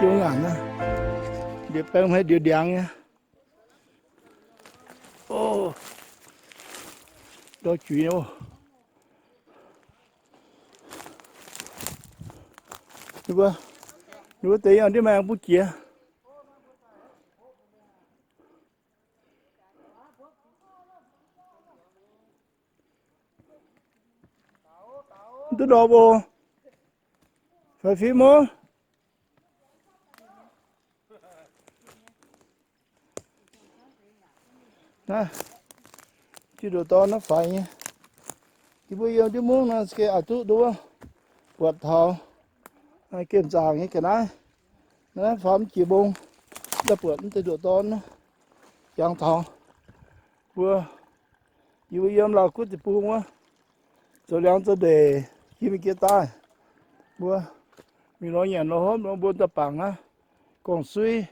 Jiouv ngaanc naaiv, ndie-baeng haiz ndie-ndiangx nyei. O, ndau juiz nyei. Ninh mbuo, ninh mbuo deix yangh ndiev maaih aengx butv jiex. Mv duqv ndorpc oc. Faix fim oc. Naaiv, diuh ndoqc dorn naaiv faix nyei. Yie mbuo yiem ndiev mungv nor, gengh aqc duqv nduov buatc taux gemh zaangc nyei ga'naaiv. Naaiv faaux mv jiex mbong, daaih buatc mv deix ndoqc dorn naaiv jangx taux mbuo. Yie mbuo yiem Lauv Guoqv deic-bung wuov, zoux liangx zoux ndeic, yie mingh jiex daaih, mbuo mingh lorz nyanc lorz hopv nor, mbuo daaih bangc naaiv gorngv suiv.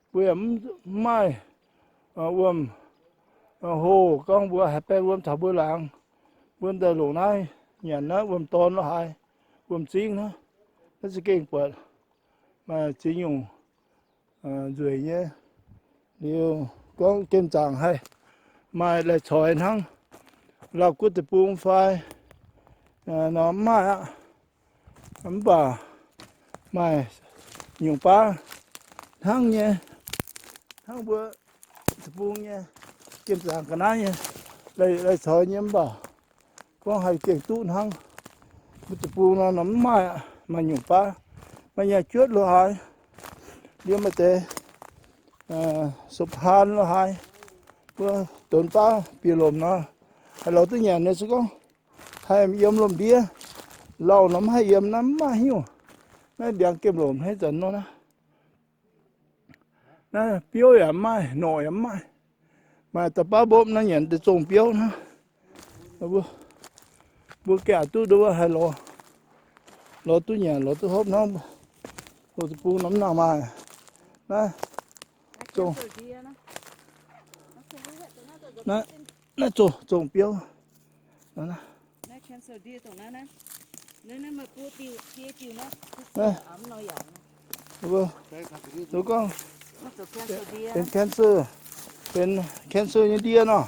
Mbuo yaac mv maaih wuom-hoh gorngv mbuo haih baeng wuom taux mbuo laangz. Mbuo daaih longc naaiv nyanc naaiv wuom-dorn lo haaix, wuom-zingv naaiv. Naaiv za'gengh buatc maaih ziex nyungc nzueic nyei. Liuz gorngv gemh zaangc haih maaih lai-coix hnangv Lauv Guoqv deic-bung fai nor mv maaih aqv. Mv baac maaih nyungc baav hnangv nyei, hnangv mbuo deic-bung nyei, gemh zaangc ga'naaiv nyei, lai-coix nyei mv baac gorngv haih gengh duqv hnangv. Mbuo deic-bung nor mv maaih, maaih nyungc baav, maaih nyaai juotv lo haaix, liemh maaih deix sou-paan lo haaix, mbuo donx baav bieqc lomc nor, haih lorz duqv nyanc nyei se gorngv haih yiem lomc ndiev. Lauh nor mv haih yiem naaiv mv maaih hiuv. Naaiv ndiangx gemh lomc hnangv zanc nor naaiv. Naaiv biouv yaac mv maaih, norqc yaac mv maaih. Maaih da'baav mbopv naaiv nyanc deix zongh biouv naaiv. Mbuo gengh aqc duqv nduov haih lorz, lorz duqv nyanc lorz duqv hopv hnangv. Loz deic-bung nor mv nangc maaih. Naaiv zongh, naaiv zongh, zongh biouv. Gorngv benx cancer, benx cancer nyei ndie nor.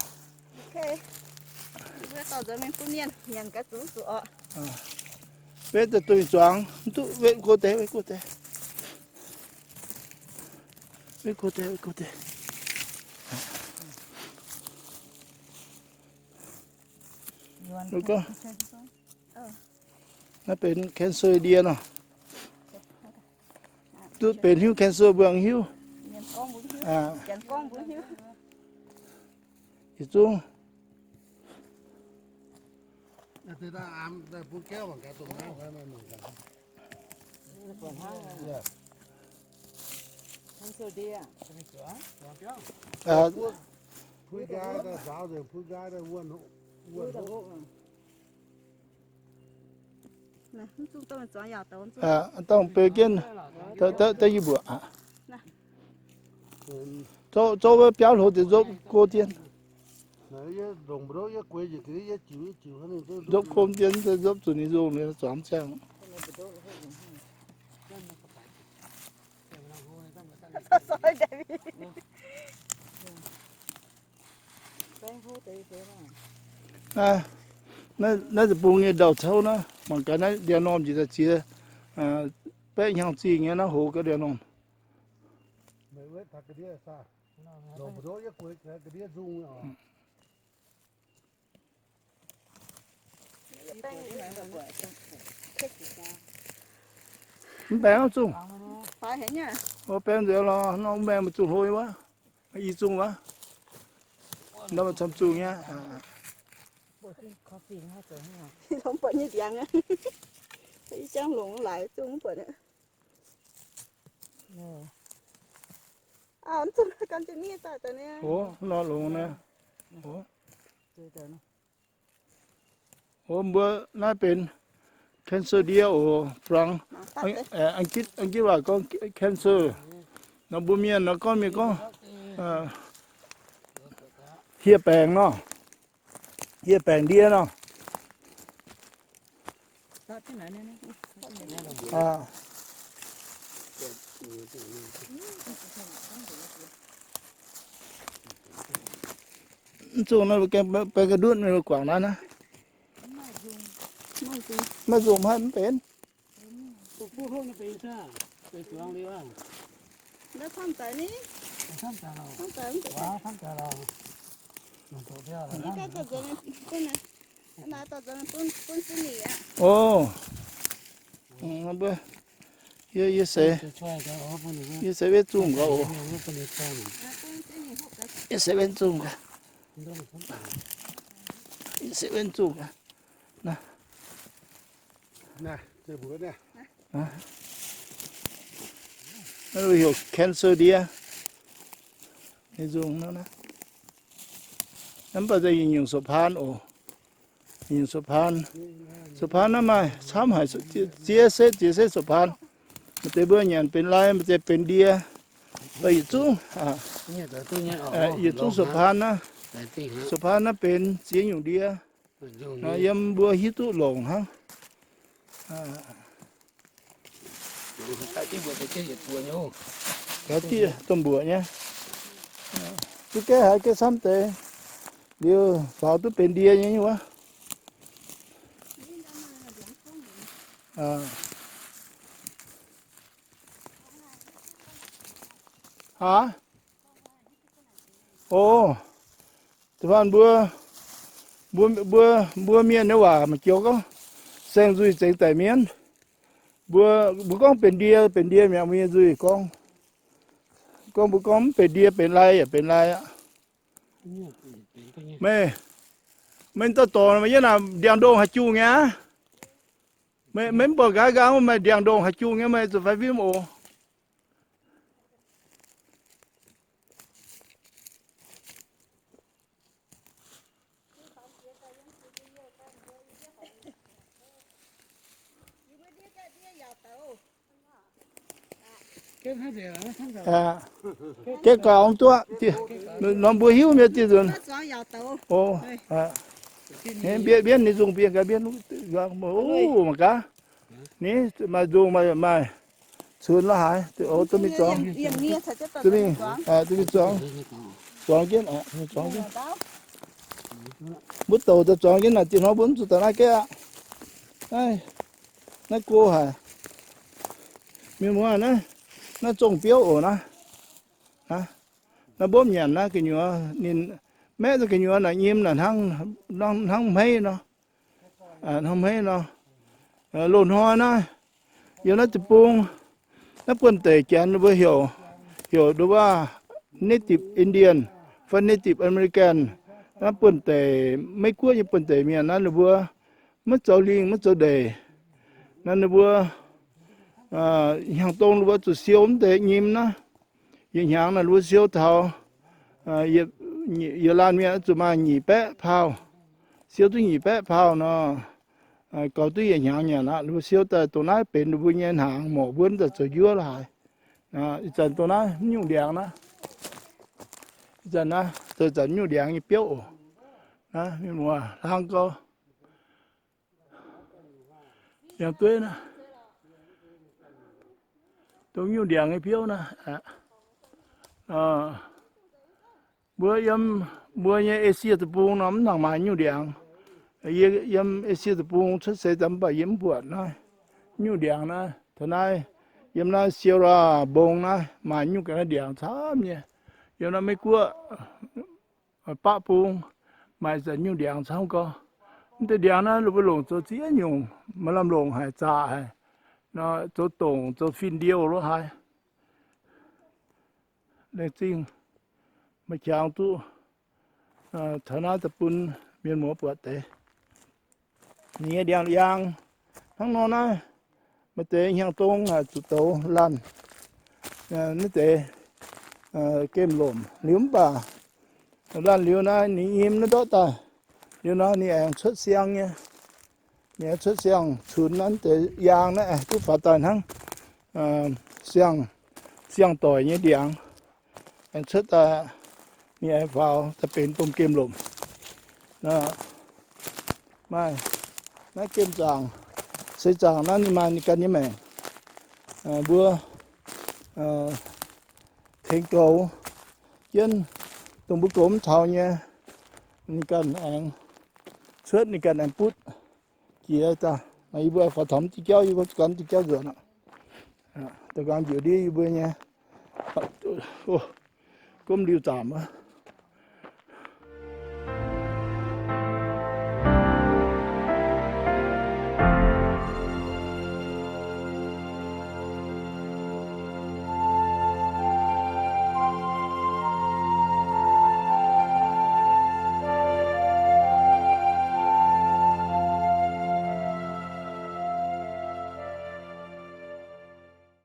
Wetv daaih duih zuangx, mv duqv wetv go deix, wetv go deix. Wetv go deix, wetv go deix. Gorngv naaiv benx cancer ndie nor. Duqv benx hiuv cancer mbuo aengx hiuv. Yietc zungv. Dangh beu jienv, daaih yie mbuoqc aqv. Zorqv wuov biauv hlo deix nzopv go dien. Nzopv gom dien, nzopv zuqc ninh nzungh liuz zuangx ziangh. Naaiv, naaiv deic-bung nyei ndau-touv naaiv, mangc gaax naaiv ndiangx-normh njiec daaih ziex baeqv hnyangx zingh nyei naaiv hoz ga'ndiangx-normh. Mv baengh zungh. Baengh nzengc lorh, nor mv baengh maiv zungh hlo wuov. I zungh wuov. Nor maaih camv zungh nyei. Buatc nyei ndiangx, i jangv longx laaix zungh buatc. Ov, nor longx naaiv. Ov, mbuo naaiv benx cancer ndie oc, Fangx. Ang-gitv, ang-gitv waac gorngv cancer. Nor mbuo mienh nor gorngv mienh gorngv hieh baengc nor. Hieh baengc ndie nor. Mv zungh nor, baeng ga'ndutv mingh guangc naaiv naaiv. Maiv nzungh haiv mv benx. O, mbuo, yie, yie seix, yie seix wetv zungh gaax oc. Yie seix wetv zungh gaax. Yie seix wetv zungh gaax. Naaiv heuc cancer deer. Ninh nzungh naaiv. Mv baac yie nyungc sou-paan oc. Nyungc sou-paan. Sou-paan naaiv maaih camv haic, ziex setv, ziex setv sou-paan. Maaih deix mbuo nyanc benx lai, maaih deix benx ndie. Mv baac yietc zungv, yietc zungv sou-paan naaiv, sou-paan naaiv benx ziex nyungc ndie. Nor yiem mbuo hiuv duqv longc hnangv. Gaax diqv domh mbuoqc nyei. Duqv gaeqv haiz gaeqv camv deix, liuz faaux duqv benx ndie nyei wuov. Aav, o, da'faanh mbuo, mbuo, mbuo, mbuo mienh nyei waac maaih joux gorngv, saeng-nzuih zengx daic mienv. Mbuo, mbuo gorngv benx ndie, benx ndie mi'aqv, mbuo nyei nzuih gorngv. Gorngv mbuo gorngv mv benx ndie, benx lai yaac benx lai aqv. Meih, meih dauh dorngx maaih yiem naaic ndiangx-ndongh haaix jungh nyei aqv? Meih, meih mv buatc nqa'haav nqaang maaih ndiangx-ndongh haaix jungh nyei, meih zuqc fai fim oc. Gaeqv gaax duqv, norm mbuo hiuv nyei diuh nzunc. Mbienv, mbienv ninh nzungh bieqc gaax, mbienv, mangc gaax. Ni, maaih nzungh maaih, maaih cunx la'haaix, duqv mingh zuangx, duqv mingh zuangx, zuangx jienv, zuangx jienv. Mbuo douc daaih zuangx jienv naaic, dieh hnoi mbuo mv zuqc daaih naaiv gaeqv aqv. Naaiv go haic. Mienh muoz naaiv, naaiv zongh biouv oc naaiv. Naaiv mbopv nyanc naaiv gu'nyuoz ninh maeqv gu'nyuoz naaic nyim naaic hnangv, hnangv hmeiv nor. Hnangv hmeiv nor. Loz-hnoi naaiv, yiem naaiv deic-bung, naaiv buonv-deic janx ninh mbuo heuc, heuc nduov waac native Indian fai native American. Naaiv buonv-deic, Meiv Guoqv nyei buonv-deic mienh naaiv ninh mbuo maiv zoux lingh maiv zoux ndeic. Naaiv ninh mbuo hnyangx-dongh ninh mbuo zuqc siou mv deix nyim naaiv. Yietc hnyangx naaiv ninh mbuo siou taux yietc laanh mienh zuqc maaih nyic baeqv pauh. Siou duqv nyic baeqv pauh nor, goux duqv yietc hnyangx nyanc aqv. Ninh mbuo siou daaih dongh naaiv benx ninh mbuo nyei hnaangx, morc mbuo daaih zoux njuov la'haaix. Ih zanc dongh naaiv mv nyungc ndiangx naaiv. Ih zanc naaiv zoux zanc mv nyungc ndiangx nyei biouv oc. Naaiv mienh muoz hlang gau. Yangh dueiv naaiv, dongh nyungc ndiangx nyei biouv naaiv. Mbuo yiem, mbuo nyei Esie Deic-Bung nor mv nangc maaih nyungc ndiangx. Yie yiem Esie Deic-Bung cuotv seix daaih mv baac yie mv buatc naaiv nyungc ndiangx naaiv. Taux naaiv yiem naaiv Sierra mbong naaiv maaih nyungc ga'naaiv ndiangx camv nyei. Yiem naaiv Meiv Guoqv Baqv bung maaih zanc nyungc ndiangx camv gau. Mv deix ndiangx naaiv ninh mbuo longc zoux ziex nyungc, maaih lamh longc haic, zaqc haic, zoux dongc, zoux fin-ndiouh lo haaix. Laengz zingh meih qangx duqv taux naaiv daaih bun mienh muoz buatc deix. Ninh nyei ndiangx-yaang hnangv nor naaiv, maaih deix hnyangx-dongh haic zuqc douz laanh. Naaiv deix gemh lomc liuz mv baac laanh liuz naaiv ninh nyim naaiv ndortv daaih, liuz nor ninh aengx cuotv siang nyei. Ninh aengx cuotv siang-cunx naaiv deix yaang naaiv aengx duqv faaux daaih hnangv siang, siang-doic nyei ndiangx. Aengx cuotv daaih, ninh aengx faaux daaih benx domh gemh lomc. Maaih naaiv gemh zaangc, seix zaangc naaiv ninh maaih ninh ganh nyei maengc. Mbuo tengx goux jienv, dongh mbuo goux mv taux nyei, ninh ganh aengx cuotv, ninh ganh aengx butv jiex daaih. Yie mbuo faaux taux mv diuh jauv, yie mbuo ganh mv diuh jauv nzuonx aqv. Da'nqaang njiec ndiev yie mbuo nyei gomv liuz zaamc,